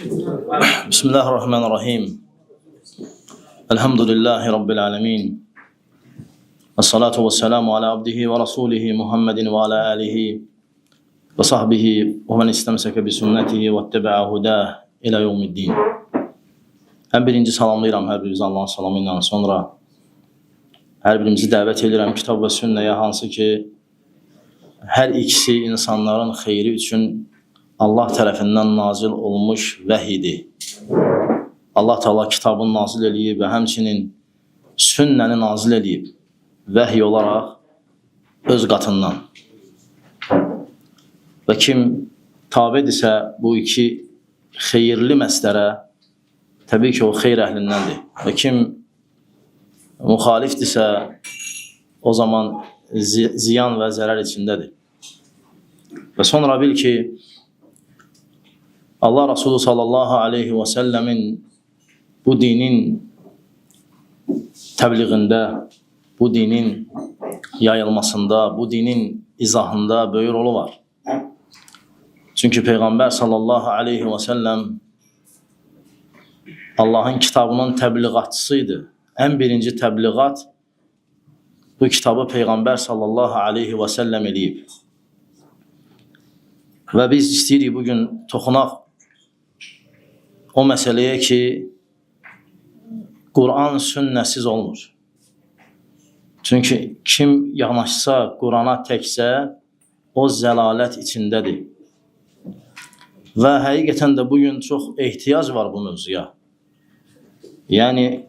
Bismillahirrahmanirrahim. Elhamdülillahi Rabbil alemin. Və salatu və selamu ala abdihi və rasulihi Muhammedin və ala alihi və sahbihi və men istemseke bi sünnetihi və itteba'a hudah ila yevmiddin. Ən birinci salamlayıram hər birinizi Allahın salamı ilə, sonra hər birimizi dəvət edirəm kitab və sünnəyə, hansı ki hər ikisi insanların xeyri üçün Allah tərəfindən nazil olmuş vəhidir. Allah Teala kitabını nazil eləyib və həmçinin sünnəni nazil eləyib vəhiy olaraq öz qatından. Və kim tabedirsə bu iki xeyirli məslərə, təbii ki o xeyr əhlindəndir. Və kim müxalifdirsə o zaman ziyan və zərər içindədir. Və sonra bil ki, Allah Resulü sallallahu aleyhi və səlləmin bu dinin təbliğində, bu dinin yayılmasında, bu dinin izahında böyük rolu var. Çünki Peyğəmbər sallallahu aleyhi və səlləm Allahın kitabının təbliğatçısıydı. Ən birinci təbliğat bu kitabı Peyğəmbər sallallahu aleyhi və səlləm eləyib. Və biz istəyirik bugün toxunaq o məsələyə ki, Quran sünnəsiz olmur. Çünki kim yanaşsa Qurana təksə, o zəlalət içindədir. Və həqiqətən də bugün çox ehtiyac var bu mövzuya. Yəni,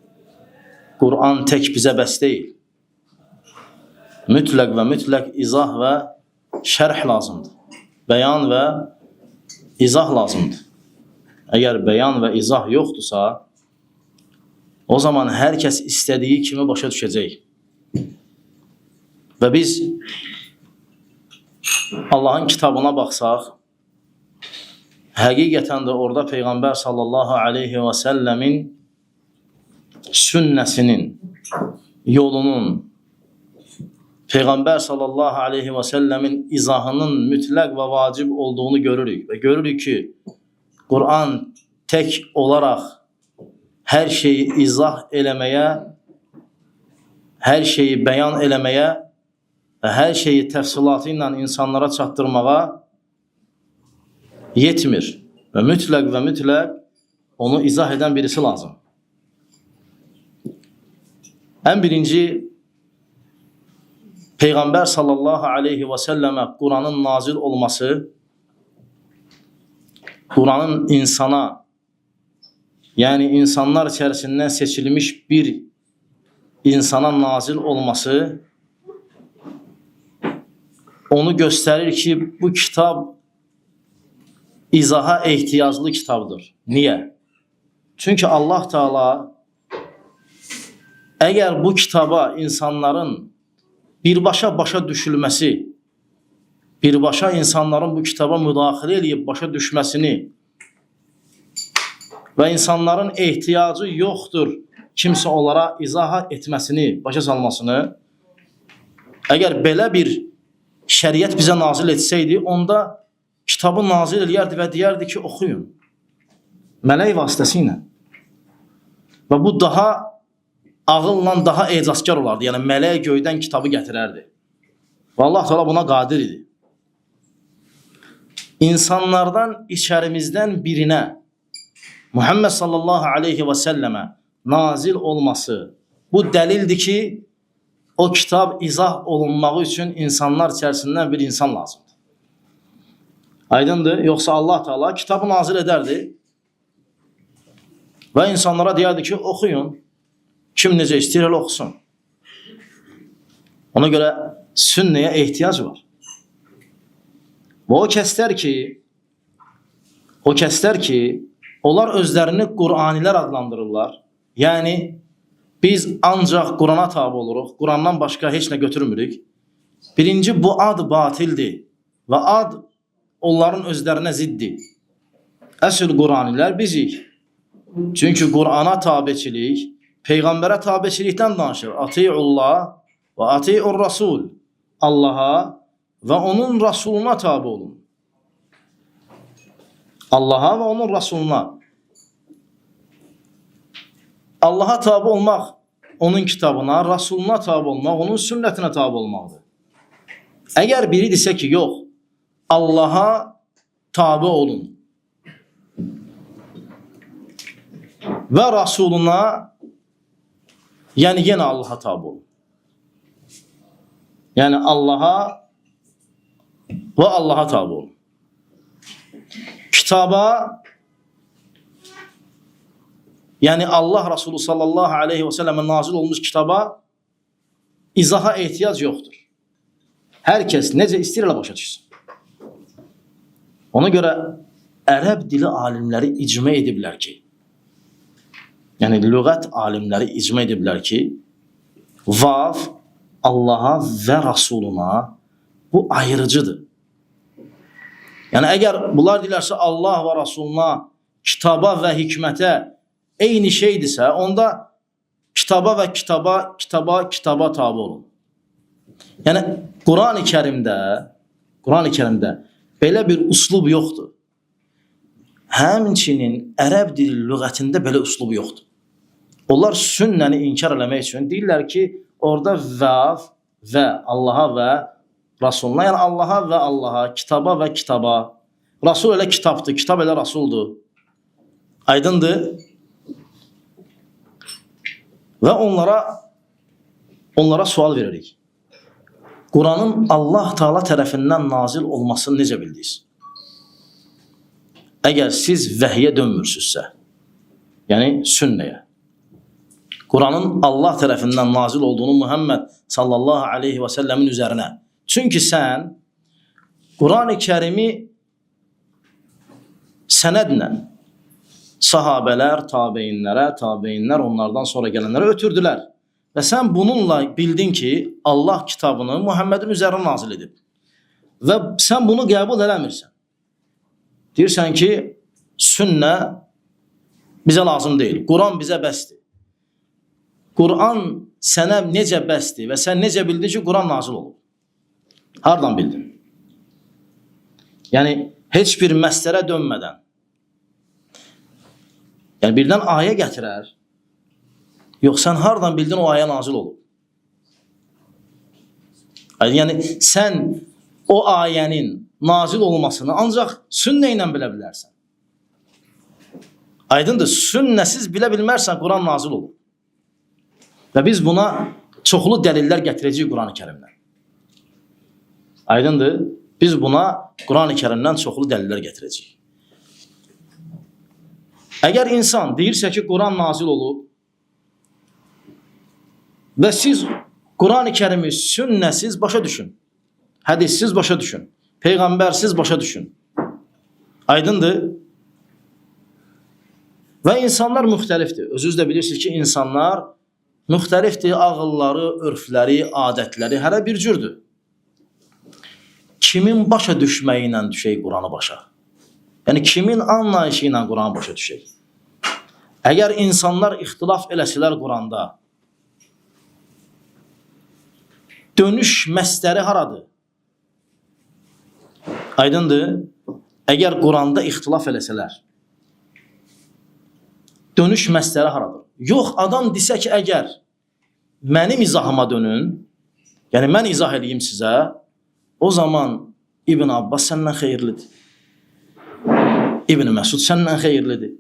Quran tək bizə bəs deyil. Mütləq və mütləq izah və şərh lazımdır. Bəyan və izah lazımdır. Əgər bəyan və izah yoxdursa, o zaman hər kəs istədiyi kimi başa düşəcək. Və biz Allahın kitabına baxsaq, həqiqətən də orada Peyğəmbər sallallahu aleyhi və səlləmin sünnəsinin, yolunun, Peyğəmbər sallallahu aleyhi və səlləmin izahının mütləq və vacib olduğunu görürük. Və görürük ki, Quran tək olaraq hər şeyi izah eləməyə, hər şeyi bəyan eləməyə və hər şeyi təfsilatı ilə insanlara çatdırmağa yetmir. Və mütləq və mütləq onu izah edən birisi lazım. Ən birinci, Peyğəmbər sallallahu aleyhi və səlləmə Quranın nazil olması, Quranın insana, yəni insanlar içərisindən seçilmiş bir insana nazil olması onu göstərir ki, bu kitab izaha ehtiyaclı kitabdır. Niyə? Çünki Allah Teala əgər bu kitaba insanların birbaşa başa düşülməsi, birbaşa insanların bu kitaba müdaxilə eləyib başa düşməsini və insanların ehtiyacı yoxdur kimsə onlara izaha etməsini, başa salmasını, əgər belə bir şəriət bizə nazil etsəydi, onda kitabı nazil eləyərdi və deyərdi ki, oxuyun. Mələk vasitəsilə. Və bu daha ağılla daha ecazkar olardı. Yəni mələk göydən kitabı gətirərdi. Və Allah Teala buna qadir idi. İnsanlardan içərimizdən birinə Muhammed sallallahu aleyhi və səlləmə nazil olması bu dəlildir ki, o kitab izah olunmağı üçün insanlar içərisindən bir insan lazımdır. Aydındır? Yoxsa Allah Teala kitabı nazil edərdi və insanlara deyərdi ki, oxuyun. Kim necə istəyir, elə oxusun. Ona görə sünnəyə ehtiyac var. Və o kəslər ki, onlar özlərini Qur'anilər adlandırırlar. Yəni biz ancaq Qurana tabi oluruq, Qurandan başqa heç nə götürmürük. Birinci, bu ad batildir və ad onların özlərinə ziddir. Əsl Qur'anilər bizik. Çünki Qur'ana tabeçilik, Peyğəmbərə tabeçilikdən danışır. Atiullah və atiur Rasul. Allaha və onun Rasuluna tabi olun. Allaha və onun Rasuluna. Allaha tabi olmaq onun kitabına, Rasuluna tabi olmaq, onun sünnətinə tabi olmaqdır. Əgər biri desə ki, yox, Allaha tabi olun və Rasuluna, yəni yenə Allaha tabi olun. Yəni Allaha və Allaha tabi olun. Kitaba, yəni Allah Resulü sallallahu aleyhi və səlləmə nazil olmuş kitaba izaha ehtiyac yoxdur. Hər kəs necə istəyir elə başa düşsün. Ona görə ərəb dili alimləri icma ediblər ki, yəni lüğət alimləri icma ediblər ki, vav Allaha və Rasuluna bu ayırıcıdır. Yəni əgər bunlar deyirlərsə Allah və Rasuluna, kitaba və hikmətə eyni şeydirsə, onda kitaba və kitaba, kitaba, kitaba tabi olun. Yəni Qurani Kərimdə belə bir uslub yoxdur. Həmçinin ərəb dili lüğətində belə uslub yoxdur. Onlar sünnəni inkar eləmək üçün deyirlər ki, orada vav və Allaha və Rasuluna, yəni Allaha və Allaha, kitaba və kitaba. Rasul elə kitabdır, kitab elə Rasuldur. Aydındır. Və onlara sual veririk. Quranın Allah Teala tərəfindən nazil olmasını necə bildiniz? Əgər siz vəhyə dönmürsünüzsə, yəni sünnəyə, Quranın Allah tərəfindən nazil olduğunu Muhammed sallallahu aleyhi və səlləmin üzərinə. Çünki sən Quran-ı Kərimi sənədlə sahabələr, tabeinlərə, tabeinlər onlardan sonra gələnlərə ötürdülər. Və sən bununla bildin ki, Allah kitabını Muhammedin üzərinə nazil edib. Və sən bunu qəbul eləmirsən. Deyirsən ki, sünnə bizə lazım deyil. Quran bizə bəsdir. Quran sənə necə bəsdir və sən necə bildin ki, Quran nazil olub? Hardan bildin? Yəni, heç bir məslərə dönmədən. Yəni, birdən ayə gətirər. Yox, sən hardan bildin o ayə nazil olub? Yəni, sən o ayənin nazil olmasını ancaq sünnə ilə bilə bilərsən. Aydındır, sünnəsiz bilə bilmərsən Quran nazil olub. Və biz buna çoxlu dəlillər gətirəcəyik Quran-ı Kərimdən. Aydındır, biz buna Quran-ı Kərimdən çoxlu dəlillər gətirəcəyik. Əgər insan deyirsə ki, Quran nazil olub və siz Quran-ı Kərimi sünnəsiz başa düşün, hədissiz başa düşün, peyğəmbərsiz başa düşün. Aydındır. Və insanlar müxtəlifdir. Özünüz də bilirsiniz ki, insanlar müxtəlifdir. Ağılları, örfləri, adətləri hələ bir cürdür. Kimin başa düşməyi ilə düşək Quranı başa? Yəni kimin anlayışı ilə Quranı başa düşək? Əgər insanlar ixtilaf eləsələr Quranda, dönüş məsləri haradır? Aydındır. Əgər Quranda ixtilaf eləsələr, dönüş məsləri haradır? Yox, adam desə ki, əgər mənim izahıma dönün, yəni mən izah eləyim sizə, o zaman İbn Abbas səndən xeyirlidir. İbn Məsud səndən xeyirlidir.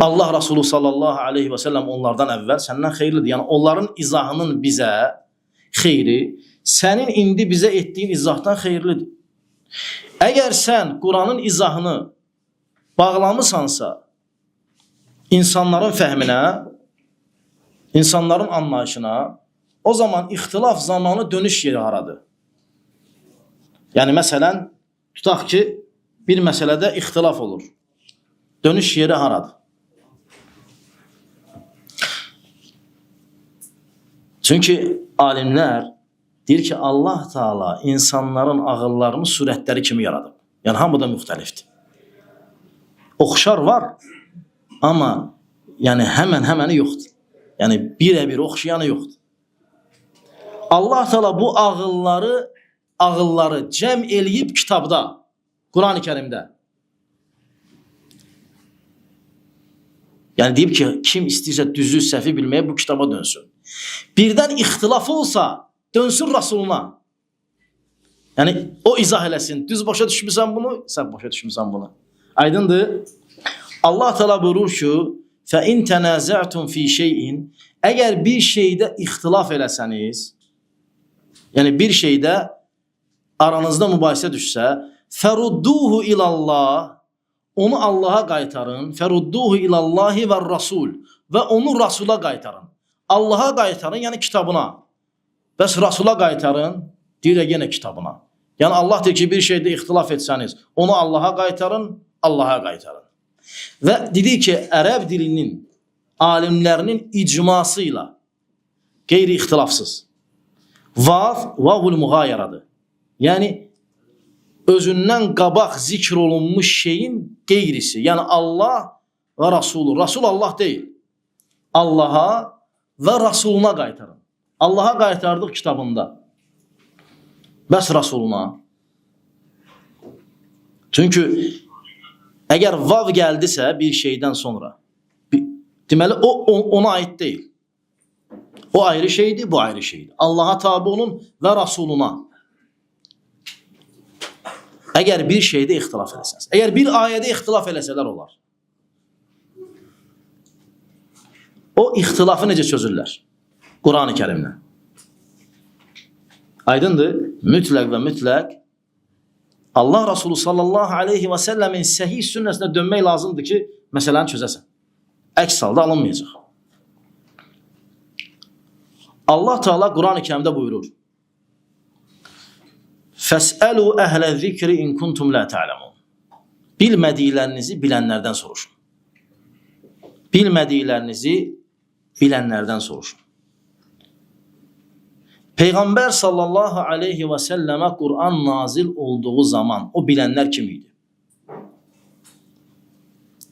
Allah Resulü sallallahu aleyhi və səlləm onlardan əvvəl səndən xeyirlidir. Yəni onların izahının bizə xeyri, sənin indi bizə etdiyin izahdan xeyirlidir. Əgər sən Quranın izahını bağlamısansa insanların fəhminə, insanların anlayışına, o zaman ixtilaf zamanı dönüş yeri haradır? Yəni məsələn, tutaq ki, bir məsələdə ixtilaf olur. Dönüş yeri haradır? Çünki alimlər deyir ki, Allah Teala insanların ağıllarını surətləri kimi yaradıb. Yəni hamı da müxtəlifdir. Oxşar var, amma yəni həmən-həməni yoxdur. Yəni birə-bir oxşayanı yoxdur. Allah Teala bu ağılları cəm eləyib kitabda, Quran-ı Kərimdə. Yəni deyib ki, kim istəyirsə düzü, səhvi bilməyə bu kitaba dönsün. Birdən ixtilaf olsa, dönsün Rasuluna. Yəni o izah eləsin. Düz başa düşmüsən bunu, sən başa düşmüsən bunu. Aydındır? Allah Teala buyurur ki, "Fe in tenaza'tum fi şeyin" Əgər bir şeydə ixtilaf eləsəniz, yəni bir şeydə aranızda mübahisə düşsə, "Ferudduhu ilallah" onu Allaha qaytarın. Ferudduhu ilallahi və rasul və onu Rasula qaytarın. Allaha qaytarın, yəni kitabına. Bəs Rasula qaytarın, deyir yenə kitabına. Yəni Allah deyir ki, bir şeydə ixtilaf etsəniz, onu Allaha qaytarın, Allaha qaytarın. Və dedi ki, ərəb dilinin alimlərinin icması ilə qeyri-ixtilafsız. Vav, vavul müğayaradır. Yəni özündən qabaq zikr olunmuş şeyin qeyrisi. Yəni Allah və Rasulü. Rasul Allah deyil. Allaha və Rasuluna qaytarın. Allaha qaytardıq kitabında. Bəs Rasuluna. Çünki əgər vav gəldisə bir şeydən sonra, deməli o ona aid deyil. O ayrı şeydir, bu ayrı şeydir. Allaha tabi olun və Rasuluna. Əgər bir şeydə ixtilaf eləsəniz, əgər bir ayədə ixtilaf eləsələr olar. O ixtilafı necə çözürlər? Quran-ı Kərimlə. Aydındır? Mütləq və mütləq Allah Resulü sallallahu aleyhi və səlləmin səhih sünnəsinə dönmək lazımdır ki, məsələni çözəsən. Əks halda alınmayacaq. Allah Teala Quran-ı Kərimdə buyurur. Fəsəlu əhlə zikri in kuntum la ta'lemun. Bilmədiklərinizi bilənlərdən soruşun. Bilmədiklərinizi bilənlərdən soruşun. Peyğəmbər sallallahu aleyhi və səlləmə Quran nazil olduğu zaman o bilənlər kim idi?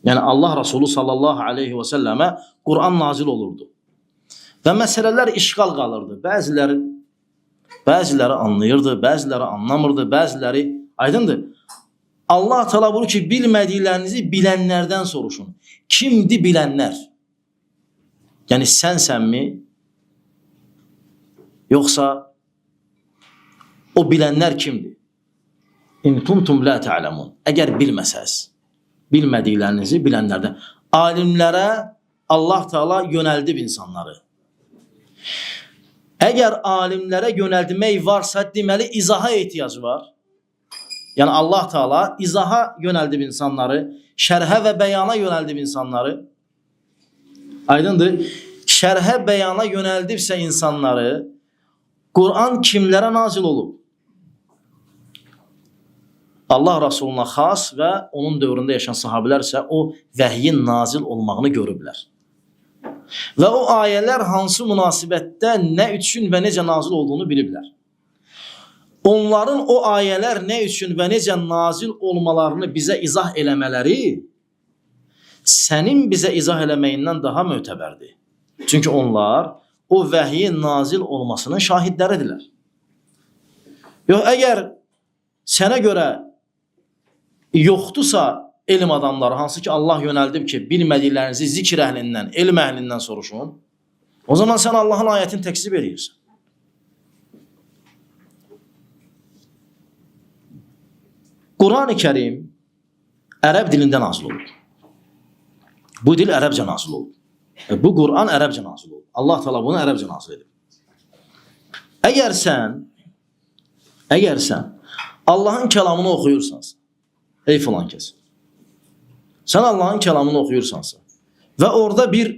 Yəni Allah Resulü sallallahu aleyhi və səlləmə Quran nazil olurdu. Və məsələlər işğal qalırdı. Bəziləri anlayırdı, bəziləri anlamırdı, bəziləri aydındır. Allah Teala buyurur ki, bilmədiklərinizi bilənlərdən soruşun. Kimdir bilənlər? Yəni sənsənmi? Yoxsa o bilənlər kimdir? İn kuntum la ta'lemun. Əgər bilməsəz, bilmədiklərinizi bilənlərdən. Alimlərə Allah Teala yönəldib insanları. Əgər alimlərə yönəldmək varsa, deməli izaha ehtiyacı var. Yəni Allah Teala izaha yönəldib insanları, şərhə və bəyana yönəldib insanları. Aydındır? Şərhə, bəyana yönəldibsə insanları, Quran kimlərə nazil olub? Allah Rasuluna xas və onun dövründə yaşayan sahabilər isə o vəhyin nazil olmağını görüblər. Və o ayələr hansı münasibətdə nə üçün və necə nazil olduğunu biliblər. Onların o ayələr nə üçün və necə nazil olmalarını bizə izah eləmələri sənin bizə izah eləməyindən daha mötəbərdir. Çünki onlar o vəhyin nazil olmasının şahidləridirlər. Yox, əgər sənə görə yoxdursa elm adamları, hansı ki Allah yönəldib ki, bilmədiklərinizi zikr əhlindən, elm əhlindən soruşun, o zaman sən Allahın ayətini təkzib edirsən. Quran-ı Kərim ərəb dilində nazil olub. Bu dil ərəbcə nazil olub. Bu Quran ərəbcə nazil olub. Allah Teala bunu ərəbcə nazil edib. Əgər sən Allahın kəlamını oxuyursansa, ey filan kəs, sən Allahın kəlamını oxuyursansa və orada bir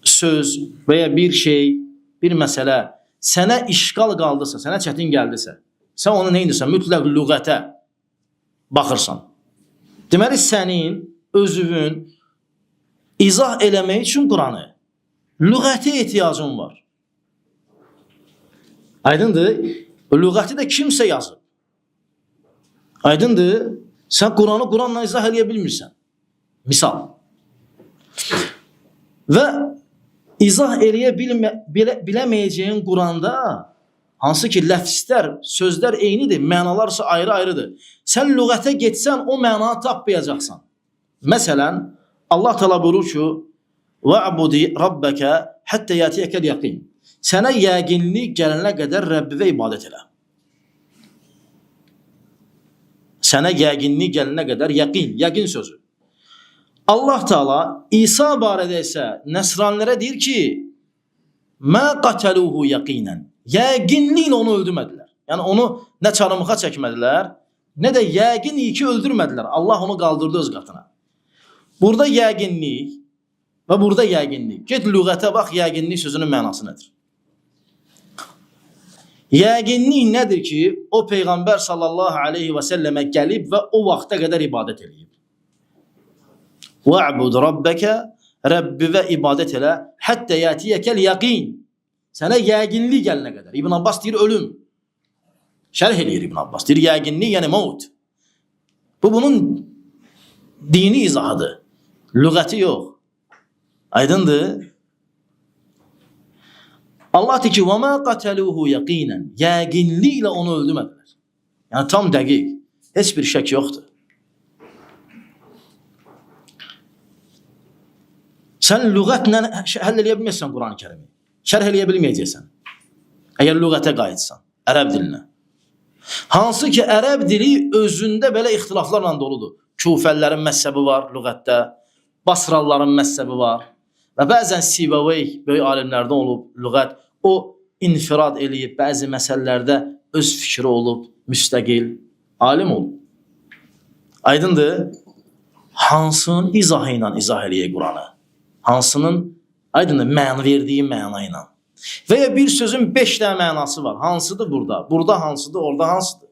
söz və ya bir şey, bir məsələ sənə işgal qaldısa, sənə çətin gəldisə, sən onu nə edirsən? Mütləq lüğətə baxırsan. Deməli, sənin özünün izah eləmək üçün Quranı lüğətə ehtiyacın var. Aydındır? Lüğəti də kimsə yazıb. Aydındır? Sən Quranı Quranla izah eləyə bilmirsən. Misal. Və izah eləyə biləməyəcəyin Quranda hansı ki ləfslər, sözlər eynidir, mənalarsa ayrı-ayrıdır. Sən lüğətə getsən o mənanı tapmayacaqsan. Məsələn, Allah Teala buyurur ki: "Ve'budi rabbeke hatta yatiyekel yakin." Sənə yəqinlik gələnə qədər Rəbbivə ibadət elə. Sənə yəqinlik gələnə qədər yəqin, yəqin sözü. Allah Teala İsa barədə isə nəsranilərə deyir ki: "Mə qataluhu yaqinen." Yəqinliklə onu öldürmədilər. Yəni onu nə çarmıxa çəkmədilər, nə də yəqin ki öldürmədilər. Allah onu qaldırdı öz qatına. Burada yəqinlik və burada yəqinlik. Get lüğətə bax, yəqinlik sözünün mənası nədir? Yəqinlik nədir ki, o Peyğəmbər sallallahu aleyhi və səlləmə gəlib və o vaxta qədər ibadət eləyib. Ve'bud rabbeke, Rəbbivə ibadət elə, həttə yətiyəkəl yəqin. Sənə yəqinlik gəlinə qədər. İbn Abbas deyir ölüm. Şərh eləyir İbn Abbas. Deyir yəqinlik, yəni maut. Bu bunun dini izahıdır. Lüğəti yox. Aydındır? Allah deyir ki: "Və mə qataluhu yaqinen." Yəqinliklə onu öldürmədilər. Yəni tam dəqiq. Heç bir şək yoxdur. Sən lüğətlə həll eləyə bilməzsən Quran-ı Kərimi. Şərh eləyə bilməyəcəksən. Əgər lüğətə qayıtsan, ərəb dilinə. Hansı ki, ərəb dili özündə belə ixtilaflarla doludur. Kufəllərin məzhəbi var lüğətdə, Basralıların məzhəbi var. Və bəzən Sibavey böyük alimlərdən olub lüğət, o infirad eləyib, bəzi məsələlərdə öz fikri olub, müstəqil alim olub. Aydındır? Hansının izahı ilə izah eləyək Quranı? Hansının, aydındır, məna verdiyi məna ilə. Və ya bir sözün 5 dənə mənası var. Hansıdır burada? Burada hansıdır, orada hansıdır?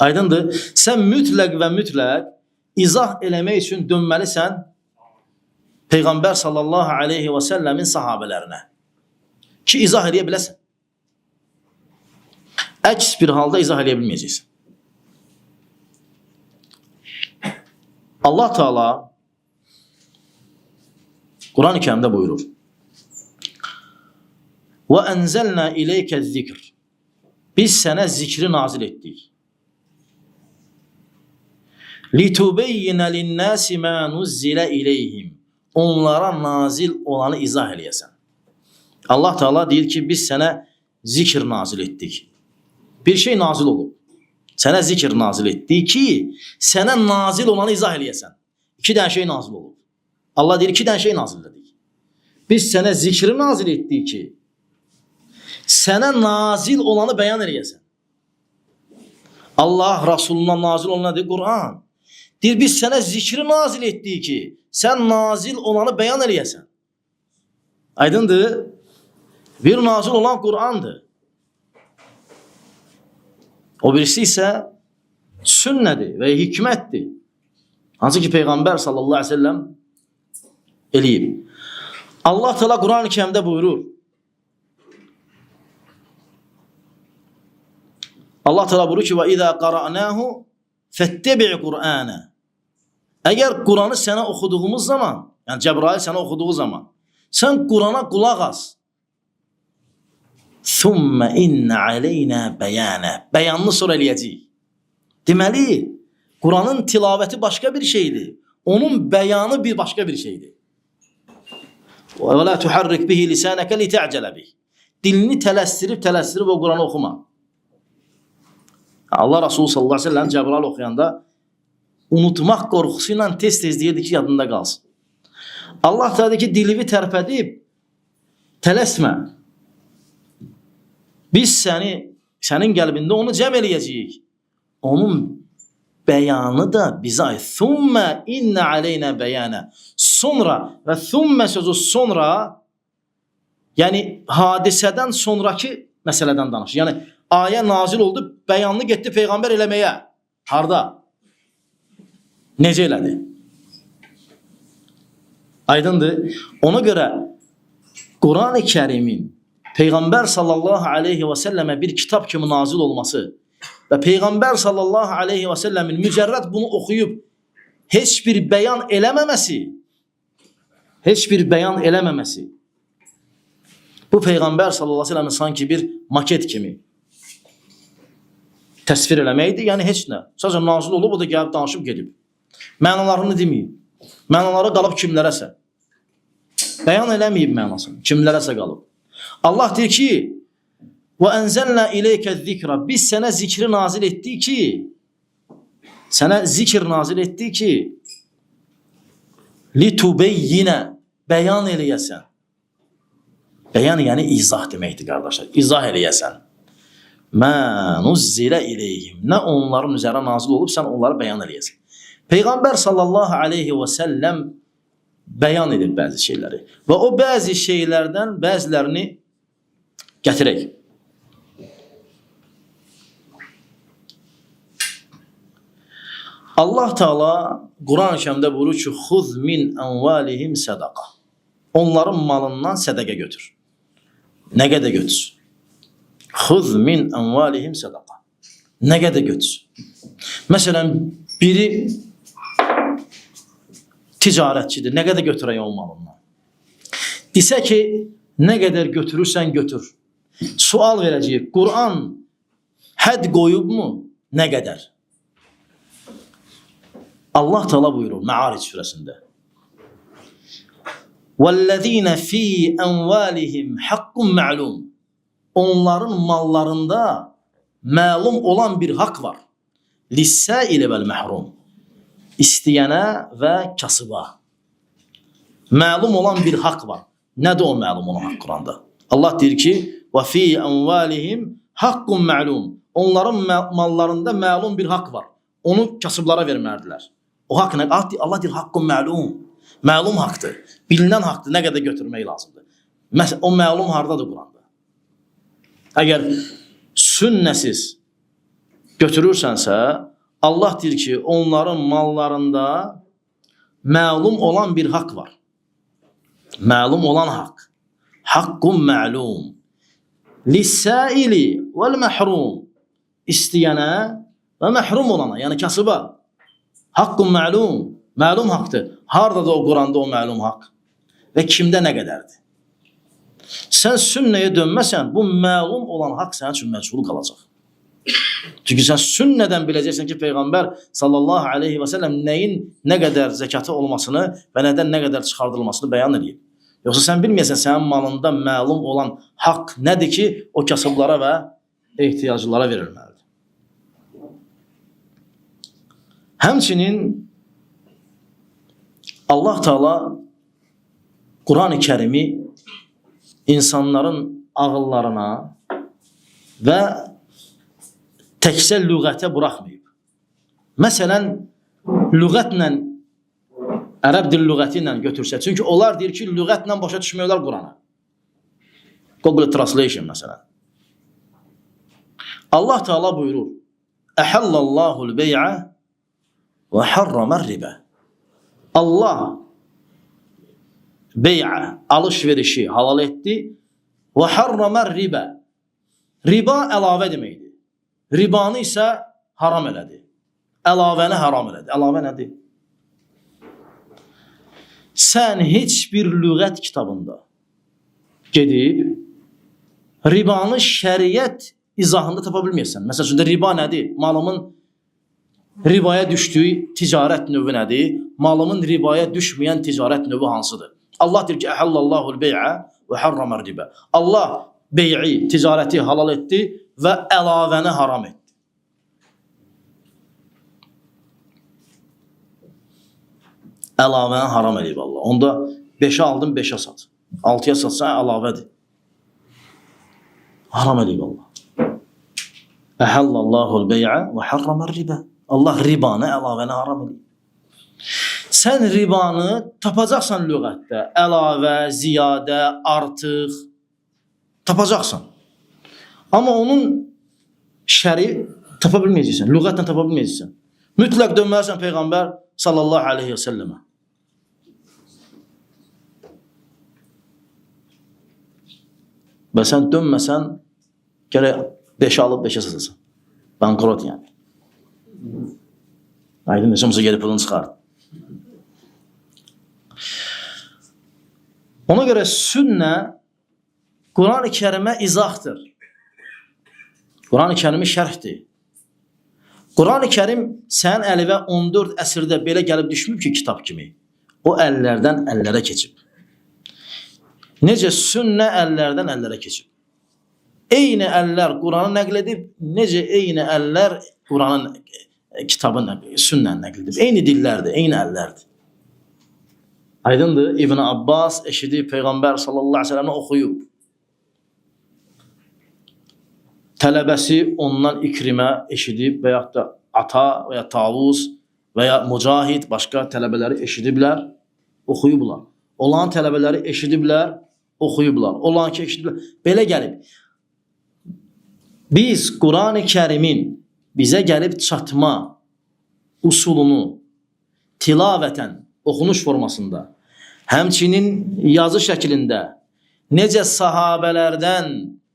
Aydındır? Sən mütləq və mütləq izah eləmək üçün dönməlisən Peyğəmbər sallallahu aleyhi və səlləmin sahabələrinə. Ki, izah eləyə biləsən. Əks bir halda izah eləyə bilməyəcəksən. Allah Teala Quran-ı Kərimdə buyurur: "Və enzelna ileyke zikr." Biz sənə zikri nazil etdik. "Litubeyyinə linnâsi mâ nuzzilə ileyhim." Onlara nazil olanı izah eləyəsən. Allah Teala deyir ki, biz sənə zikr nazil etdik. Bir şey nazil olub. Sənə zikr nazil etdik ki, sənə nazil olanı izah eləyəsən. 2 dənə şey nazil olub. Allah deyir, 2 dənə şey nazil edik. Biz sənə zikri nazil etdik ki, sənə nazil olanı bəyan eləyəsən. Allah Rasuluna nazil olan nədir? Quran. Deyir, biz sənə zikri nazil etdik ki, sən nazil olanı bəyan eləyəsən. Aydındır? Bir nazil olan Qurandır. O birisi isə sünnədir və hikmətdir. Hansı ki, Peyğəmbər sallallahu aleyhi ve sellem eləyib. Allah Teala Quran-ı Kərimdə buyurur. Allah Teala buyurur ki: "Və izə qara'nahu fettebi' Qur'ana." Əgər Quranı sənə oxuduğumuz zaman, yəni Cəbrail sənə oxuduğu zaman, sən Qurana qulaq as. Thumma inna aleyna bəyana. Bəyanını sonra eləyəcəyik. Deməli, Quranın tilavəti başqa bir şeydir. Onun bəyanı bir başqa bir şeydir. Və la tuharrik bihi lisanaka lita'cele bih. Dilini tələsdirib o Quranı oxuma. Allah Resulü sallallahu aleyhi ve sellem Cəbrail oxuyanda unutmaq qorxusu ilə tez-tez deyirdi ki, yadında qalsın. Allah da ki, dilini tərpədib tələsmə. Biz sənin qəlbində onu cəm eləyəcəyik. Onun bəyanı da bizə aid. Thumma inna aleyna bəyana. Sonra və thumma sözü sonra, yəni hadisədən sonraki məsələdən danışır. Yəni ayə nazil oldu, bəyanını getdi Peyğəmbər eləməyə. Harda? Necə elədi? Aydındır. Ona görə Quran-ı Kərimin Peyğəmbər sallallahu aleyhi və səlləmə bir kitab kimi nazil olması və Peyğəmbər sallallahu aleyhi və səlləmin mücərrəd bunu oxuyub heç bir bəyan eləməməsi, heç bir bəyan eləməməsi, bu Peyğəmbər sallallahu aleyhi və səlləmin sanki bir maket kimi təsvir eləməkdir. Yəni heç nə. Sadəcə nazil olub, o da gəlib danışıb gedib. Mənalarını deməyib. Mənaları qalıb kimlərəsə. Bəyan eləməyib mənasını. Kimlərəsə qalıb. Allah deyir ki, və ənzəlnə ileykə zikra. Biz sənə zikri nazil etdik ki, sənə zikr nazil etdik ki, litubeyyinə, bəyan eləyəsən. Bəyan yəni izah deməkdir qardaşlar. İzah eləyəsən. Mə nuzzilə ileyhim. Nə onların üzərinə nazil olub, sən onları bəyan eləyəsən. Peyğəmbər sallallahu aleyhi və səlləm bəyan edib bəzi şeyləri. Və o bəzi şeylərdən bəzilərini gətirək. Allah Teala Quran-ı Kərimdə buyurur ki, xuz min envalihim sədaqə. Onların malından sədaqə götür. Nə qədər götür? Xuz min envalihim sədaqə. Nə qədər götür? Məsələn, biri ticarətçidir. Nə qədər götürək onun malından? Desə ki, nə qədər götürürsən götür. Sual verəcəyik. Quran hədd qoyubmu? Nə qədər? Allah Teala buyurur Me'aric surəsində. وَالَّذ۪ينَ ف۪ي اَنْوَالِهِمْ حَقٌّ مَعْلُومٌ. Onların mallarında məlum olan bir haqq var. لِسَّائِلِ وَالْمَحْرُومِ. İstəyənə və kasıba. Məlum olan bir haqq var. Nədir o məlum olan haqq Quranda? Allah deyir ki, وَف۪ي اَنْوَالِهِمْ حَقٌّ مَعْلُومٌ. Onların mallarında məlum bir haqq var. Onu kasıblara verməlidirlər. O haqq nə? Allah deyir haqqun məlum. Məlum haqdır. Bilinən haqdır. Nə qədər götürmək lazımdır. Məsələn, o məlum hardadır Quranda? Əgər sünnəsiz götürürsənsə, Allah deyir ki, onların mallarında məlum olan bir haqq var. Məlum olan haqq. Haqqun məlum. Lissaili vel məhrum. İstəyənə və məhrum olana, yəni kasıba. Haqqun məlum. Məlum haqdır. Hardadır o Quranda o məlum haqq? Və kimdə nə qədərdir? Sən sünnəyə dönməsən, bu məlum olan haqq sənin üçün məchul qalacaq. Çünki sən sünnədən biləcəksən ki, Peyğəmbər sallallahu aleyhi və səlləm nəyin nə qədər zəkatı olmasını və nədən nə qədər çıxardılmasını bəyan edib. Yoxsa sən bilməyəsən, sənin malında məlum olan haqq nədir ki, o kasıblara və ehtiyaclılara verilməlidir. Həmçinin Allah Teala Quran-ı Kərimi insanların ağıllarına və təkcə lüğətə buraxmayıb. Məsələn, lüğətlə, ərəb dil lüğəti ilə götürsə, çünki onlar deyir ki, lüğətlə başa düşmüyorlar Qurana. Google Translation məsələn. Allah Teala buyurur: Əhəllallahul bey'ə və harramər ribə. Allah bey'ə, alış-verişi halal etdi və harramər ribə. Riba əlavə deməkdir. Ribanı isə haram elədi. Əlavəni haram elədi. Əlavə nədir? Sən heç bir lüğət kitabında gedib ribanı şəriət izahında tapa bilməyəsən. Məsəl üçün, riba nədir? Malımın ribaya düşdüyü ticarət növü nədir? Malımın ribaya düşməyən ticarət növü hansıdır? Allah deyir ki, Əhəllallahul bey'ə və harramər ribə. Allah bey'i, ticarəti halal etdi və əlavəni haram etdi. Əlavəni haram edib Allah. Onda 5'e aldın, 5'e sat. 6'ya satsan əlavədir. Haram edib Allah. Əhəllallahul bey'ə və harramər ribə. Allah ribanı, əlavəni haram edib. Sən ribanı tapacaqsan lüğətdə. Əlavə, ziyadə, artıq tapacaqsan. Amma onun şəri tapa bilməyəcəksən. Lüğətlə tapa bilməyəcəksən. Mütləq dönməlisən Peyğəmbər sallallahu aleyhi və səlləmə. Və sən dönməsən, gərək 5'e alıb 5'e satasan. Bankrot yəni. Aydın desə, olmasa gelip pulunu çıxar. Ona görə sünnə Quran-ı Kərimə izahdır. Quran-ı Kərimi şərhdir. Quran-ı Kərim sənin əlinə 14 əsrdə belə gəlib düşməyib ki, kitab kimi. O əllərdən əllərə keçib. Necə sünnə əllərdən əllərə keçib. Eyni əllər Quranı nəql edib, necə eyni əllər Quranın kitabı sünnəni nəql edib. Eyni dillərdir, eyni əllərdir. Aydındır, İbn Abbas eşidib Peyğəmbər sallallahu aleyhi ve sellem'i oxuyub. Tələbəsi ondan İkrimə eşidib və yaxud da Ata və ya Tavus və ya Mücahid başqa tələbələri eşidiblər, oxuyublar. Olan tələbələri eşidiblər, oxuyublar. Olan ki eşidiblər. Belə gəlib. Biz Quran-ı Kərimin bizə gəlib çatma usulunu tilavətən oxunuş formasında, həmçinin yazı şəklində necə sahabələrdən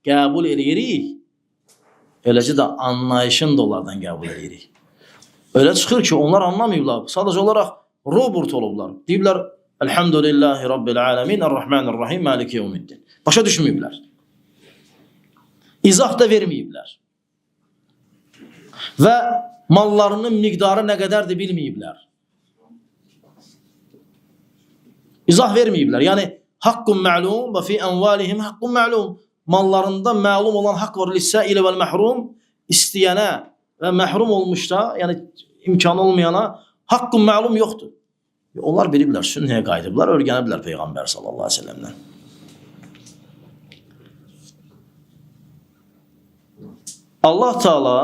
qəbul eləyirik, eləcə də anlayışın da onlardan qəbul eləyirik. Elə çıxır ki, onlar anlamayıblar. Sadəcə olaraq robot olublar. Deyiblər, Elhamdülillahi Rabbil aləmin, Errahmanirrahim, Maliki yevmiddin. Başa düşməyiblər. İzah da verməyiblər. Və mallarının miqdarı nə qədərdir bilməyiblər. İzah verməyiblər. Yəni, haqqun məlum və fi ənvalihim haqqun məlum. Mallarında məlum olan haqq var. Lissaili vəl məhrum, istəyənə və məhrum olmuşda, yəni imkanı olmayana haqqun məlum yoxdur. Onlar biliblər, sünnəyə qayıdıblar, öyrəniblər Peyğəmbər sallallahu aleyhi ve sellem'dən. Allah Teala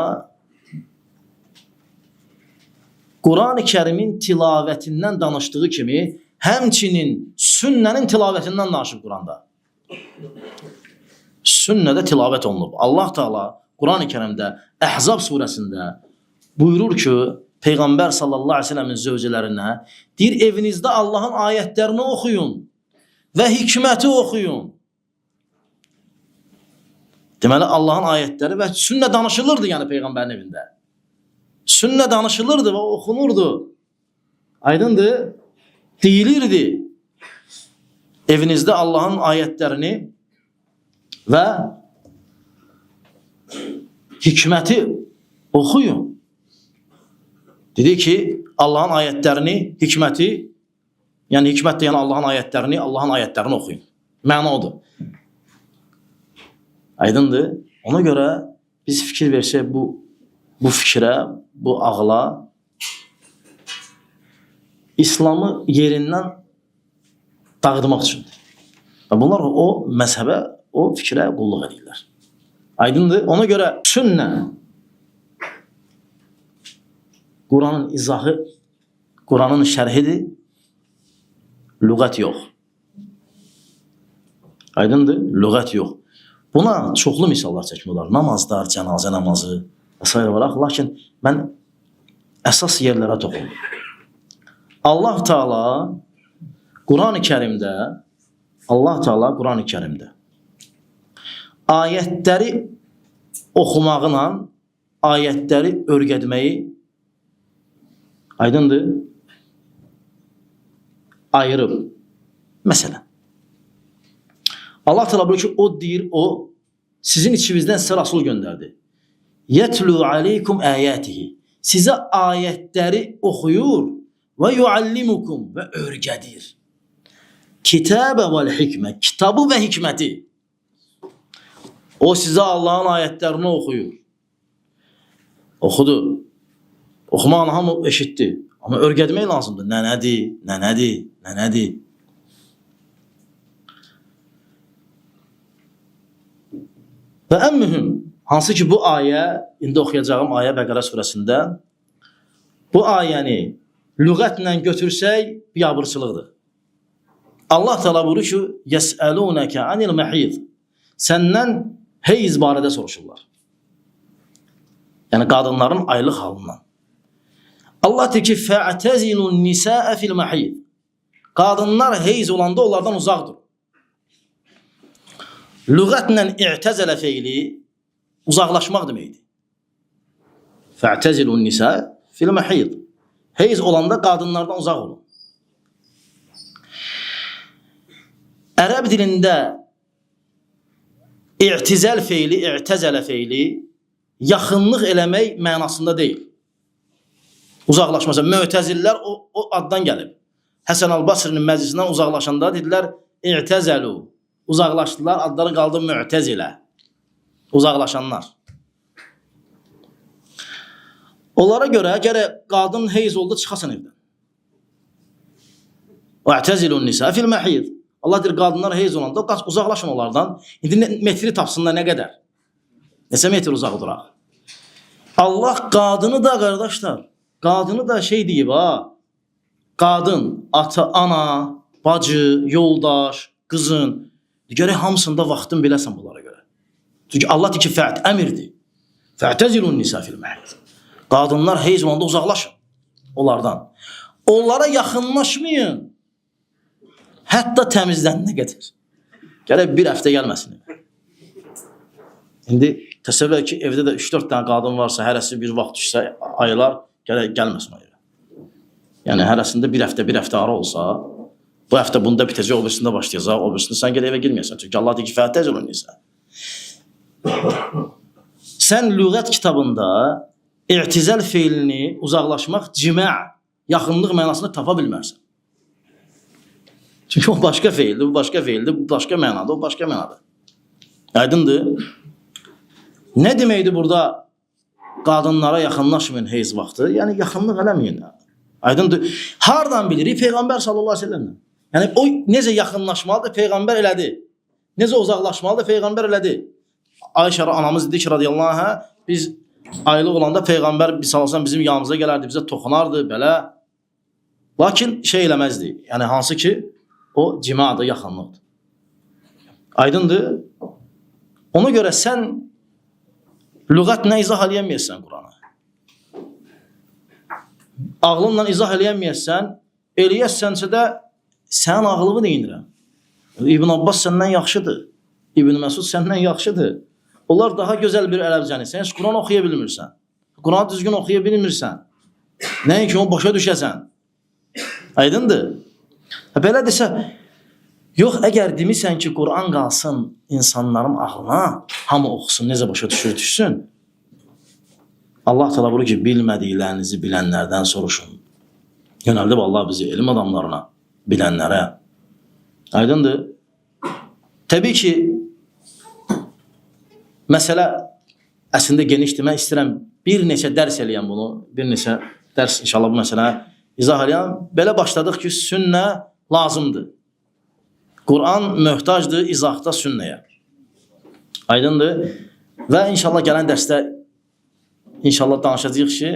Quran-ı Kərimin tilavətindən danışdığı kimi həmçinin sünnənin tilavətindən danışıb Quranda. Sünnədə tilavət olunub. Allah Teala Quran-ı Kərimdə Əhzab surəsində buyurur ki, Peyğəmbər sallallahu aleyhi ve sellemin zövcələrinə deyir, evinizdə Allahın ayətlərini oxuyun və hikməti oxuyun. Deməli, Allahın ayətləri və sünnə danışılırdı yəni Peyğəmbərin evində. Sünnə danışılırdı və oxunurdu. Aydındır? Deyilirdi. Evinizdə Allahın ayətlərini və hikməti oxuyun. Dedi ki, Allahın ayətlərini, hikməti, yəni hikmət deyən Allahın ayətlərini, Allahın ayətlərini oxuyun. Məna odur. Aydındır? Ona görə biz fikir versək bu fikrə, bu ağla İslamı yerindən dağıtmaq üçündür. Və bunlar o məzhəbə, o fikrə qulluq edirlər. Aydındır? Ona görə sünnə Quranın izahı, Quranın şərhidir, lüğət yox. Aydındır? Lüğət yox. Buna çoxlu misallar çəkmək olar. Namazlar, cənazə namazı və s. var. Lakin mən əsas yerlərə toxundum. Allah Teala Quran-ı Kərimdə Allah Teala Quran-ı Kərimdə ayətləri oxumağına ayətləri örgətməyi aydındır, ayırıb. Məsələn, Allah Teala buyurur ki, o deyir, o sizin içinizdən sizə Rasul göndərdi. Yetlu aleykum ayatihi. Sizə ayətləri oxuyur və yuallimukum və öyrədir. Kitabə vəl hikmə, kitabı və hikməti. O sizə Allahın ayətlərini oxuyur. Oxudu. Oxumaqla hamı eşitdi. Amma öyrətmək lazımdır. Nə nədir, nə nədir, nə nədir? Və ən mühüm, hansı ki bu ayə, indi oxuyacağım ayə Bəqərə surəsində, bu ayəni lüğətlə götürsək, biabırçılıqdır. Allah Teala buyurur ki, "Yes'elûneke anil mehîd." Səndən heyz barədə soruşurlar. Yəni qadınların aylıq halından. Allah deyir ki, "Fa'tezilun nisaa fil mahid." Qadınlar heyz olanda onlardan uzaq durun. Lüğətlə i'təzələ feili uzaqlaşmaq deməkdir. Fa'tezilun nisaa fil mahid. Heyz olanda qadınlardan uzaq olun. Ərəb dilində i'tizəl feili, i'təzələ feili yaxınlıq eləmək mənasında deyil. Uzaqlaşmasa, mötəzillər o addan gəlib. Həsən Əl-Basrinin məclisindən uzaqlaşanda dedilər, i'təzəlu. Uzaqlaşdılar, adları qaldı mü'təzilə. Uzaqlaşanlar. Onlara görə, gərək qadın heyz oldu, çıxasan evdən. Və'təzilun nisa fil məhid. Allah deyir, qadınlar heyz olanda uzaqlaşın onlardan. İndi metri tapsınlar nə qədər? Neçə metr uzaq duraq? Allah qadını da qardaşlar, qadını da şey deyib ha, qadın, ata, ana, bacı, yoldaş, qızın, gərək hamısında vaxtın biləsən bunlara görə. Çünki Allah deyir ki, fəət əmirdir. Fə'təzilun nisa fil məhid. Qadınlar heyz olanda uzaqlaşın onlardan. Onlara yaxınlaşmayın. Hətta təmizlənənə qədər. Gərək bir həftə gəlməsin. İndi təsəvvür et ki, evdə də 3-4 dənə qadın varsa, hərəsi bir vaxt düşsə, aylar, gərək gəlməsin o evə. Yəni hərəsində bir həftə ara olsa, bu həftə bunda bitəcək, o birisində başlayacaq, o birisində sən gəl evə girməyəsən. Çünki Allah deyir ki, fə'təzilun nisa. Sən lüğət kitabında i'tizəl feilini uzaqlaşmaq, cimə, yaxınlıq mənasını tapa bilmərsən. Çünki o başqa feildir, bu başqa feildir, bu başqa mənadır, o başqa mənadır. Aydındır? Nə deməkdir burada qadınlara yaxınlaşmayın heyz vaxtı? Yəni yaxınlıq eləməyin. Aydındır? Hardan bilirik? Peyğəmbər sallallahu əleyhi və səlləmdən. Yəni o necə yaxınlaşmalıdır? Peyğəmbər elədi. Necə uzaqlaşmalıdır? Peyğəmbər elədi. Ayşə anamız dedi ki, radiyallahu anhə, biz aylıq olanda Peyğəmbər sallallahu bizim yanımıza gələrdi, bizə toxunardı, belə. Lakin şey eləməzdi. Yəni hansı ki o cimadır, yaxınlıqdır. Aydındır? Ona görə sən lüğətlə izah eləyəməyəsən Quranı. Ağlınla izah eləyəməyəsən, eləyəsənsə də sənin ağlını neyinirəm? İbn Abbas səndən yaxşıdır. İbn Məsud səndən yaxşıdır. Onlar daha gözəl bir ərəbcəni. Sən heç Quran oxuya bilmirsən. Quranı düzgün oxuya bilmirsən. Nəinki onu başa düşəsən. Aydındır? Belə desə, yox, əgər demisən ki, Quran qalsın insanların ağlına, hamı oxusun, necə başa düşür, düşsün. Allah Teala buyurur ki, bilmədiklərinizi bilənlərdən soruşun. Yönəldib Allah bizi elm adamlarına, bilənlərə. Aydındır? Təbii ki, məsələ əslində genişdir. Mən istəyirəm bir neçə dərs eləyəm bunu. Bir neçə dərs inşallah bu məsələni izah eləyəm. Belə başladıq ki, sünnə lazımdır. Quran möhtacdır izahda sünnəyə. Aydındır? Və inşallah gələn dərsdə inşallah danışacağıq ki,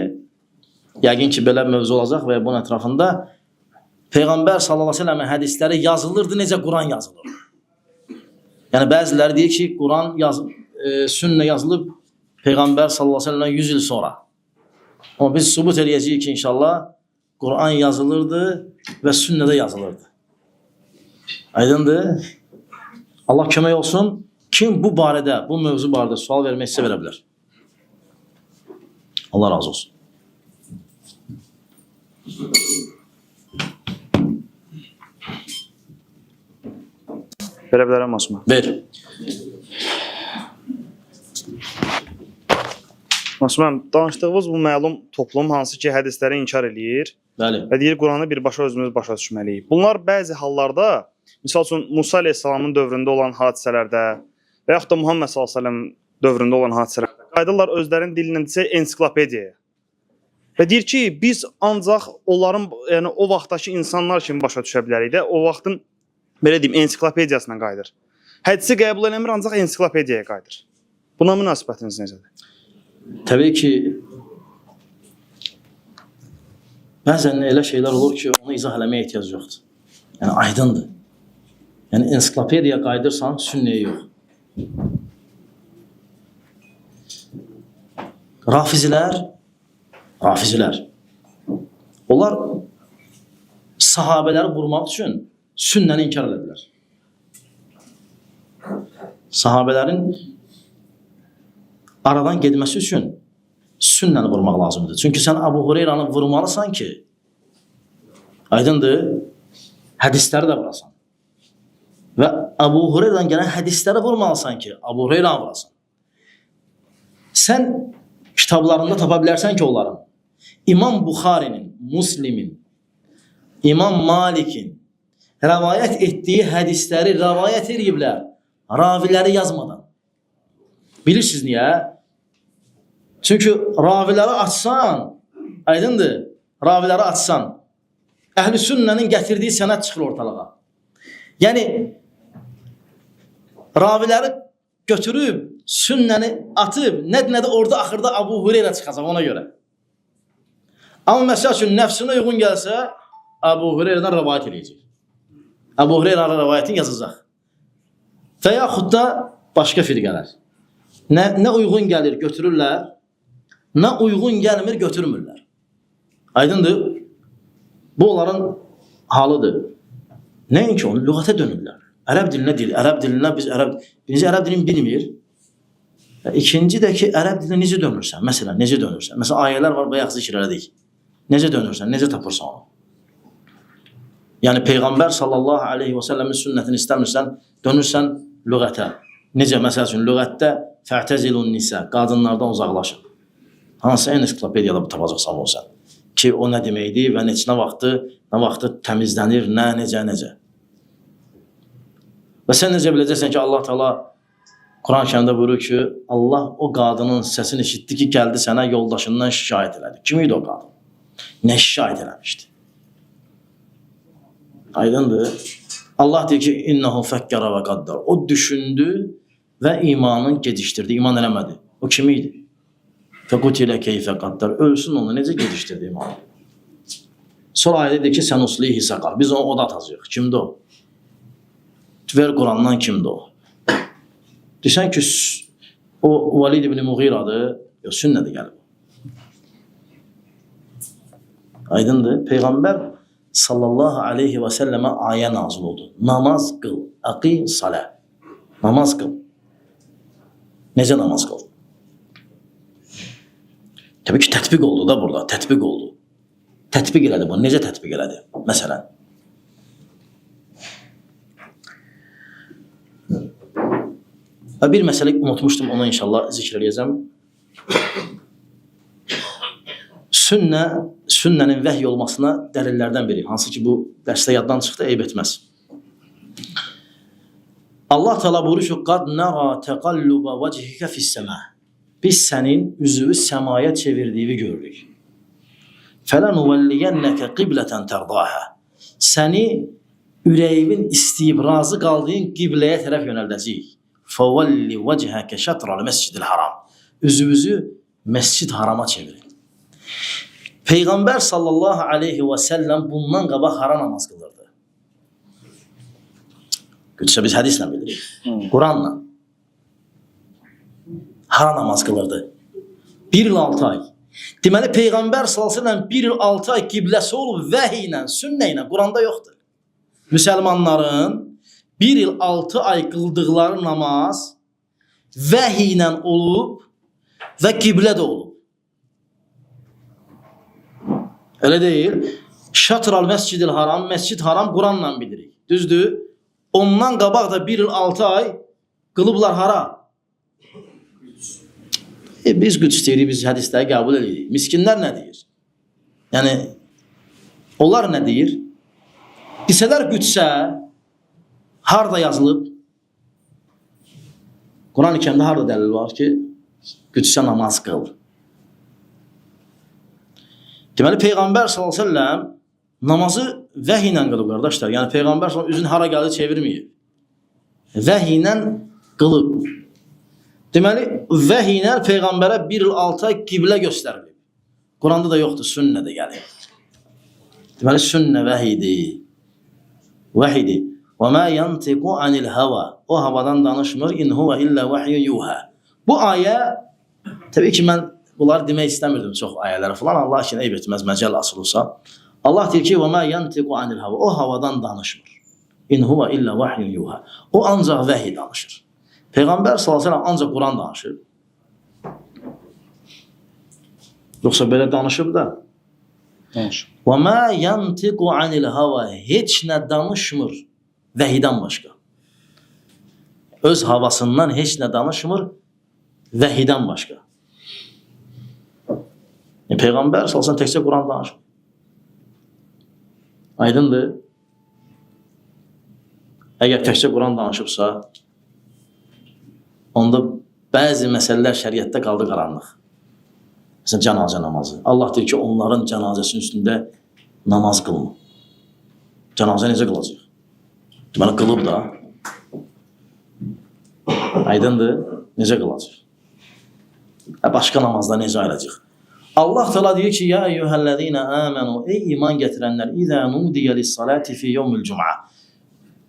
yəqin ki, belə mövzu olacaq və bunun ətrafında Peyğəmbər sallallahu əleyhi və səlləmin hədisləri yazılırdı, necə Quran yazılır. Yəni bəziləri deyir ki, Quran sünnə yazılıb Peyğəmbər sallallahu əleyhi və səlləmdən 100 il sonra. Amma biz sübut eləyəcəyik ki, inşallah Quran yazılırdı və sünnədə yazılırdı. Aydındır? Allah kömək olsun. Kim bu barədə, bu mövzu barədə sual vermək istəsə verə bilər. Allah razı olsun. Verə bilərəm Osman. Ver. Osman, danışdığınız bu məlum toplum hansı ki hədisləri inkar eləyir Bəli. və deyir Quranı birbaşa özümüz başa düşməliyik. Bunlar bəzi hallarda, misal üçün Musa əleyhissalamın dövründə olan hadisələrdə və yaxud da Muhammed sallallahu əleyhi və səlləm dövründə olan hadisələrdə qayıdırlar özlərinin dilinə desək ensiklopediyaya. Və deyir ki, biz ancaq onların, yəni o vaxtdakı insanlar kimi başa düşə bilərik də, o vaxtın belə deyim ensiklopediyasına qayıdır. Hədisi qəbul eləmir, ancaq ensiklopediyaya qayıdır. Buna münasibətiniz necədir? Təbii ki, bəzən elə şeylər olur ki, onu izah eləməyə ehtiyac yoxdur. Yəni aydındır. Yəni ensiklopediyaya qayıdırsan, sünnəyə yox. Rafizilər, onlar sahabələri vurmaq üçün sünnəni inkar elədilər. Sahabələrin aradan getməsi üçün sünnəni vurmaq lazımdır. Çünki sən Əbu Hureyranı vurmalısan ki, aydındır, hədisləri də vurasan. Və Əbu Hureyradan gələn hədisləri vurmalısan ki, Əbu Hureyranı vurasan. Sən kitablarında tapa bilərsən ki, onların. İmam Buxarinin, Muslimin, İmam Malikin rəvayət etdiyi hədisləri rəvayət eləyiblər, raviləri yazmadan. Bilirsiniz niyə? Çünki raviləri açsan, aydındır, raviləri açsan, Əhl-i Sünnənin gətirdiyi sənəd çıxır ortalığa. Yəni, raviləri götürüb, sünnəni atıb, nə də orada axırda Abu Hureyra çıxacaq ona görə. Amma məsəl üçün, nəfsinə uyğun gəlsə, Abu Hureyradan rəvayət eləyəcək. Abu Hureyranın rəvayətini yazacaq. Və yaxud da başqa firqələr. Nə uyğun gəlir, götürürlər, nə uyğun gəlmir, götürmürlər. Aydındır? Bu onların halıdır. Nəinki onu lüğətə dönürlər. Ərəb dilinə deyil. Ərəb dilinə biz ərəb, birinci ərəb dilini bilmir. İkinci də ki, ərəb dilinə necə dönürsən? Məsələn, necə dönürsən? Məsələn, ayələr var, bayaq zikr elədik. Necə dönürsən? Necə tapırsan onu? Yəni Peyğəmbər sallallahu aleyhi və səlləmin sünnətini istəmirsən, dönürsən lüğətə. Necə? Məsəl üçün, lüğətdə fə'təzilun nisə, qadınlardan uzaqlaşın. Hansı ensiklopediyada bu tapacaqsan o sən? Ki, o nə deməkdir və neçə nə vaxtı təmizlənir, nə, necə, necə. Və sən necə biləcəksən ki, Allah Teala Quran-ı Kərimdə buyurur ki, Allah o qadının səsini eşitdi ki, gəldi sənə yoldaşından şikayət elədi. Kim idi o qadın? Nə şikayət eləmişdi? Aydındır. Allah deyir ki, innehu fəkkərə və qaddar. O düşündü və imanın gecikdirdi, iman eləmədi. O kim idi? Fəqutilə keyfə qaddar. Ölsün onu, necə gecikdirdi imanı? Sonra ayədə deyir ki, sənuslihi saqar. Biz onu oda atacağıq. Kimdir o? Ver Qurandan kimdir o? Desən ki, o Valid ibn Muğiradır, yox, sünnədə gəlib. Aydındır. Peyğəmbər sallallahu aleyhi və səlləmə ayə nazil oldu. Namaz qıl, əqim salə. Namaz qıl. Necə namaz qıl? Təbii ki, tətbiq oldu da burada, tətbiq oldu. Tətbiq elədi bunu. Necə tətbiq elədi? Məsələn. Və bir məsələ unutmuşdum, onu inşallah zikr eləyəcəm. Sünnə, sünnənin vəhy olmasına dəlillərdən biri. Hansı ki, bu dərsdə yaddan çıxdı, eyb etməz. Allah Teala buyurur ki, "Qad nara təqalluba vechhika fis-səma." Biz sənin üzünü səmaya çevirdiyini görürük. "Fələnuvəlliyennəkə qiblətən tərdaha." Səni ürəyin istəyib razı qaldığın qibləyə tərəf yönəldəcəyik. "Fəvəlli vechhəkə şətral məscidil haram." Üzünüzü Məscid Harama çevirin. Peyğəmbər sallallahu aleyhi və səlləm bundan qabaq hara namaz qılırdı? Qüdsə biz hədislə bilirik. Quranla. Hara namaz qılırdı? 1 il 6 ay. Deməli Peyğəmbər sallallahu aleyhi və səlləm 1 il 6 ay qibləsi olub vəhiy ilə, sünnə ilə, Quranda yoxdur. Müsəlmanların 1 il 6 ay qıldıqları namaz vəhiy ilə olub və qiblə də olub. Elə deyil. Şatral Məscidil Haram, Məscid Haram Quranla bilirik. Düzdür? Ondan qabaq da 1 il 6 ay qılıblar hara? Biz Qüds deyirik, biz hədisləri qəbul edirik. Miskinlər nə deyir? Yəni, onlar nə deyir? Desələr Qüdsə harda yazılıb? Quran-ı Kərimdə harda dəlil var ki, Qüdsə namaz qıl. Deməli, Peyğəmbər sallallahu əleyhi və səlləm namazı vəhiy ilə qılıb, qardaşlar. Yəni, Peyğəmbər sallallahu əleyhi və səlləm üzünü hara gəldi çevirməyib. Vəhiy ilə qılıb. Deməli, vəhiy ilə Peyğəmbərə 1 il 6 ay qiblə göstərilib. Quranda da yoxdur, sünnədə gəlir. Deməli, sünnə vəhidir. Vəhidir. Və mə yantiqu anil hava. O havadan danışmır. İn huve illə vəhyun yuhə. Bu ayə, təbii ki, mən bunları demək istəmirdim çox ayələrə falan. Allah üçün eyb etməz, məcəl asılırsa. Allah deyir ki, və mə yantiqu anil hava. O havadan danışmır. İn huve illə vəhyun yuhə. O ancaq vəhiy danışır. Peyğəmbər sallallahu əleyhi və səlləm ancaq Quran danışır. Yoxsa belə danışıb da. Danışıb. Və mə yantiqu anil hava. Heç nə danışmır vəhidən başqa. Öz havasından heç nə danışmır vəhidən başqa. Peyğəmbər sallallahu əleyhi və səlləm təkcə Quran danışır. Aydındır? Əgər təkcə Quran danışıbsa, onda bəzi məsələlər şəriətdə qaldı qaranlıq. Məsələn, cənazə namazı. Allah deyir ki, onların cənazəsinin üstündə namaz qılma. Cənazə necə qılacaq? Deməli, qılıb da. Aydındır? Necə qılacaq? Başqa namazda necə ayıracaq? Allah Teala deyir ki, ya eyyuhellezine amenu, ey iman gətirənlər, izə nudiyə lis-salati fi yevmil cum'a.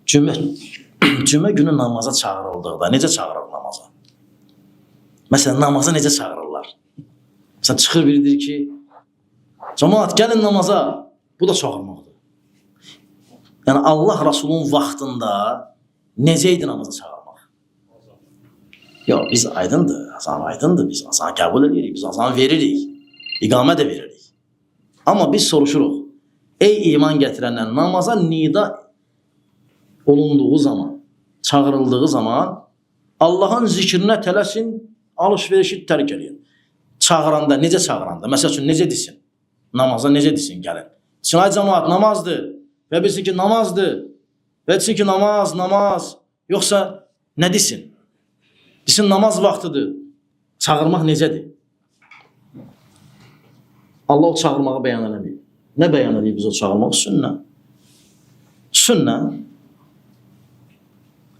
Cümə günü namaza çağırıldıqda necə çağırır namaza? Məsələn, namaza necə çağırırlar? Məsələn, çıxır biri deyir ki, cemaat gəlin namaza. Bu da çağırmaqdır. Yəni Allah Rasulun vaxtında necə idi namaza çağırmaq? Yox, biz aydındır, azan aydındır, biz azan qəbul edirik, biz azan veririk, iqamə də veririk. Amma biz soruşuruq, ey iman gətirənlər, namaza nida olunduğu zaman, çağırıldığı zaman Allahın zikrinə tələsin, alış-verişi tərk eləyin. Çağıranda, necə çağıranda? Məsəl üçün, necə desin? Namaza necə desin, gəlin? Desin, ay cemaat, namazdır. Və bilsin ki, namazdır. Və desin ki, namaz, namaz. Yoxsa nə desin? Desin, namaz vaxtıdır. Çağırmaq necədir? Allah o çağırmağı bəyan eləməyib. Nə bəyan eləyib biz o çağırmaq? Sünnə. Sünnə.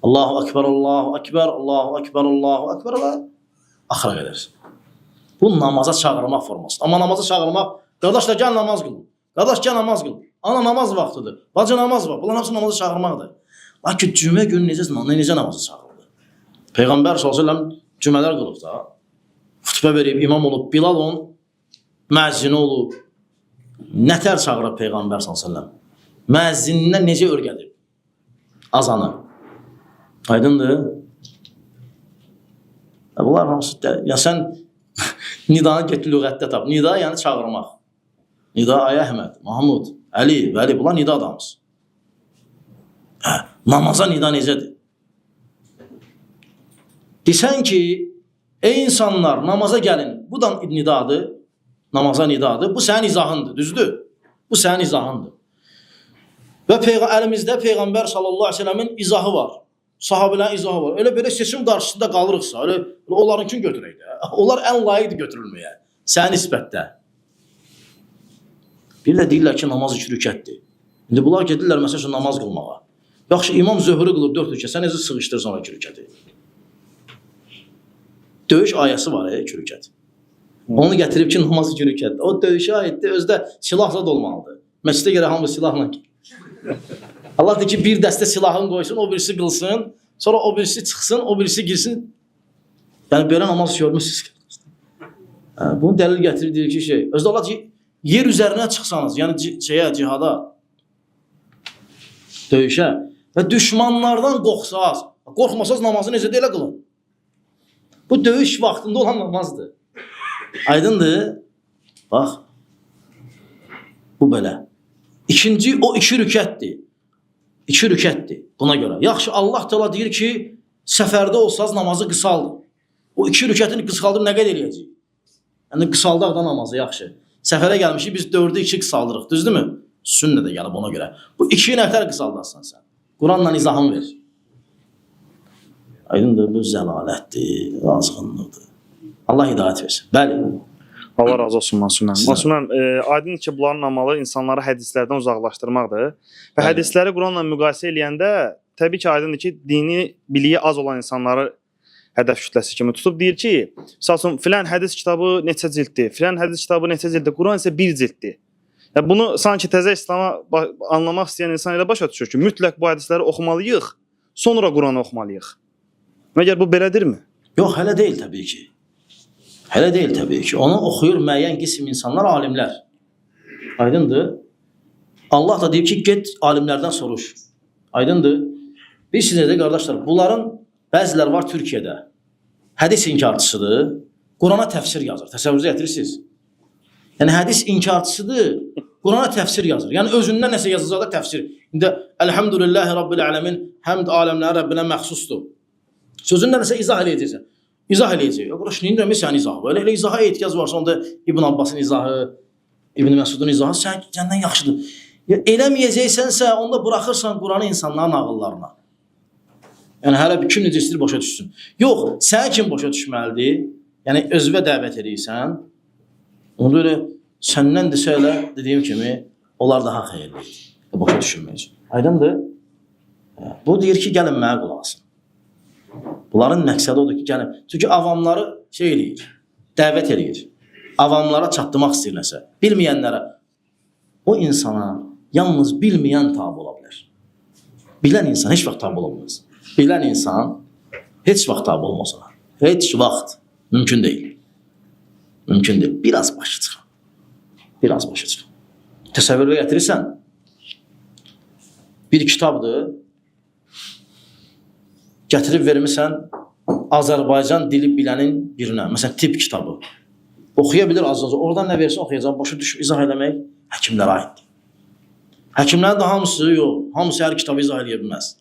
Allahu Ekber, Allahu Ekber, Allahu Ekber, Allahu Ekber və axıra qədər. Bu namaza çağırmaq formasıdır. Amma namaza çağırmaq, qardaşlar gəl namaz qılın. Qardaş gəl namaz qılın. Ana namaz vaxtıdır. Bacı namaz var. Bunların hamısı namaza çağırmaqdır. Lakin cümə günü necə namaza çağırıldı? Peyğəmbər sallallahu əleyhi və səlləm cümələr qılıb da. Xutbə verib, imam olub, Bilal onun müəzzini olub. Nətər çağırıb Peyğəmbər sallallahu əleyhi və səlləm? Müəzzindən necə öyrədib azanı? Aydındır? Bunlar hamısı ya sən nidanı get lüğətdə tap. Nida yəni çağırmaq. Nida ay Əhməd, Mahmud, Əli, Vəli bunlar nida adamız. Hə, namaza nida necədir? Desən ki, ey insanlar namaza gəlin. Bu da nidadır. Namaza nidadır. Bu sənin izahındır, düzdür? Bu sənin izahındır. Və əlimizdə Peyğəmbər sallallahu əleyhi və səlləmin izahı var. Sahabələrin izahı var. Elə belə seçim qarşısında qalırıqsa, elə onlarınkini götürək də. Onlar ən layiqdir götürülməyə. Sənin nisbətdə. Bir də deyirlər ki, namaz 2 rükətdir. İndi bunlar gedirlər məsəl üçün namaz qılmağa. Yaxşı, imam zöhrü qılır 4 rükət. Sən necə sığışdırırsan o 2 rükəti? Döyüş ayəsi var 2 rükət. Onu gətirib ki, namaz 2 rükətdir. O döyüşə aiddir, özü də silahla da olmalıdır. Məscidə görə hamı silahla. Allah deyir ki, bir dəstə silahını qoysun, o birisi qılsın, sonra o birisi çıxsın, o birisi girsin. Yəni belə namaz görmüsünüz. Hə, bunu dəlil gətirir, deyir ki, şey. Özü də Allah deyir ki, yer üzərinə çıxsanız, yəni şeyə, cihada, döyüşə və düşmanlardan qorxsaz, qorxmasaz namazı necə də elə qılın. Bu döyüş vaxtında olan namazdır. Aydındır? Bax, bu belə. İkinci, o 2 rükətdir. 2 rükətdir buna görə. Yaxşı, Allah Teala deyir ki, səfərdə olsaz namazı qısaldın. O 2 rükətini qısaldıb nə qədər eləyəcək? Yəni qısaldaq da namazı, yaxşı. Səfərə gəlmişik, biz 4-ü 2 qısaldırıq, düzdürmü? Sünnə də gəlib ona görə. Bu 2-yi nətər qısaldarsan sən? Quranla izahını ver. Aydındır, bu zəlalətdir, azğınlıqdır. Allah hidayət versin. Bəli. Allah razı olsun Mansur müəllim. Sizə. Mansur müəllim, aydındır ki, bunların amalı insanları hədislərdən uzaqlaşdırmaqdır. Və Bəli. hədisləri Quranla müqayisə eləyəndə təbii ki, aydındır ki, dini biliyi az olan insanları hədəf kütləsi kimi tutub deyir ki, məsəl üçün filan hədis kitabı neçə cilddir, filan hədis kitabı neçə cilddir, Quran isə bir cilddir. Ya bunu sanki təzə İslam'a anlamaq istəyən insan elə başa düşür ki, mütləq bu hədisləri oxumalıyıq, sonra Quranı oxumalıyıq. Məgər bu belədirmi? Yox, hələ deyil təbii ki. Hələ deyil təbii ki. Onu oxuyur müəyyən qism insanlar, alimlər. Aydındır? Allah da deyib ki, get alimlərdən soruş. Aydındır? Bilirsiniz də qardaşlar, bunların bəziləri var Türkiyədə. Hədis inkarcısıdır. Qurana təfsir yazır. Təsəvvürünüzə gətirirsiniz. Yəni hədis inkarcısıdır. Qurana təfsir yazır. Yəni özündən nəsə yazacaq da təfsir. İndi Elhamdülillahi Rabbil ələmin, həmd aləmlərin Rəbbinə məxsusdur. Sözündən nəsə izah eləyəcəksən. İzah eləyəcək. Qardaş, nə edirəm sənin izahı? Elə izaha ehtiyac varsa onda İbn Abbasın izahı, İbn Məsudun izahı səndən yaxşıdır. Ya, eləməyəcəksənsə onda buraxırsan Quranı insanların ağıllarına. Yəni hələ bir kim necə istəyir başa düşsün. Yox, sən kim başa düşməlidir? Yəni özünə dəvət eləyirsən. Onda elə səndən desə elə dediyim kimi onlar daha xeyirlidir. Başa düşürmək üçün. Aydındır? Bu deyir ki, gəlin mənə qulaq asın. Bunların məqsədi odur ki, gəlin. Çünki avamları şey eləyir, dəvət eləyir. Avamlara çatdırmaq istəyir nəsə. Bilməyənlərə. O insana yalnız bilməyən tabi ola bilər. Bilən insan heç vaxt tabi ola bilməz. Bilən insan heç vaxt tabi olmaz ona. Heç vaxt. Mümkün deyil. Mümkün deyil. Biraz başı çıxan. Biraz başı çıxan. Təsəvvürə gətirirsən, bir kitabdır, gətirib vermisən Azərbaycan dili bilənin birinə. Məsələn, tibb kitabı. Oxuya bilir az-az. Oradan nə versin oxuyacaq. Başa düşüb izah eləmək həkimlərə aiddir. Həkimlərin də hamısı yox, hamısı hər kitabı izah eləyə bilməz.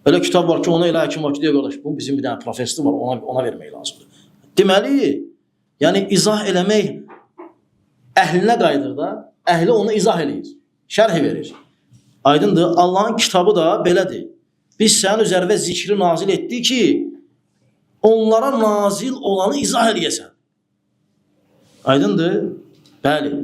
Elə kitab var ki, ona elə həkim var ki, deyir qardaş, bu bizim bir dənə professoru var, ona vermək lazımdır. Deməli, yəni izah eləmək əhlinə qayıdır da, əhli onu izah eləyir, şərh verir. Aydındır, Allahın kitabı da belədir. Biz sənin üzərinə zikri nazil etdik ki, onlara nazil olanı izah eləyəsən. Aydındır? Bəli.